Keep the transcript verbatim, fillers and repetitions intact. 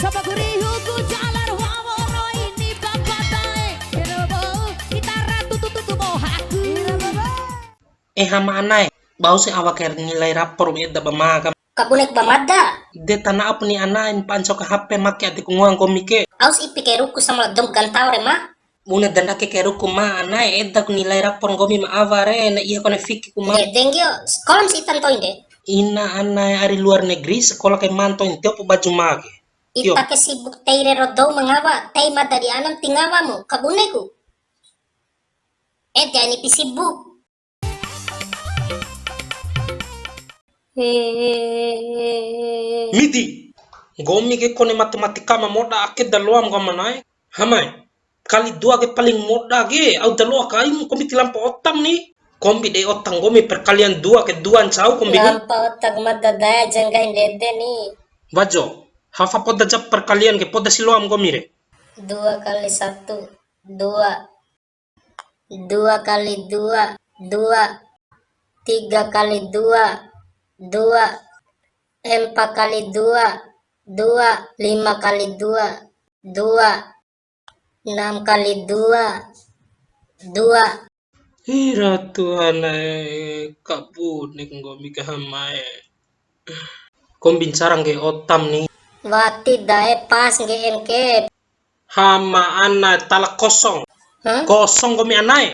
Coba gurihuku jalar wawo roi ni bapa tae. Ero bou gitara tutu tutu bohaku. Ira baba. Eh, hama anae, bau si awa kai nilai rapor eda ba ma ka. Kabunek ba mada. De tana'op ni anae, mpanco ka H P make adeku ngoa nggomi ke. Aus ipi kai ruku sama dom gantau re ma. Bune dana ke kai ruku ma anae, edaku nilai rapor nggomi ma awa re, na iha kone fiki ku ma. Ede nggio, sekolah msi ita ntoin de. Ina anae ari luar negeri, sekolah kai ma ntoin tiopu baju ma ke. Tio. Ita ke sibuk tei rero dou ma ngawa, tei mada di anam ti ngawamu, kabuneku. Ede ani pi sibuk. Midi, nggomi ke kone matematika ma moda ake da loam nggomi anae. Hamae, kali dua ke paling moda ke, au da loa kaimu kombi ti lampa otam ni. Kombi dei otak nggomi perkalian dua ke dua ncau kombi ni. Lampa otak ma dadae aja nggahi ndede ni. Wajo, hafa poda ja perkalian ke poda si loam nggomi re. Dua kali satu, dua. Dua kali dua, dua. Tiga kali dua, dua. Empat kali dua, dua. Lima kali dua, dua. Enam kali dua, dua. Ira Tuhan e, kabunek nggomi ke hamae. Kombi ncara nggahi otam ni. Wati dae pas nggahi M K. Hama anae tala kosong. Hah? Kosong nggomi anae.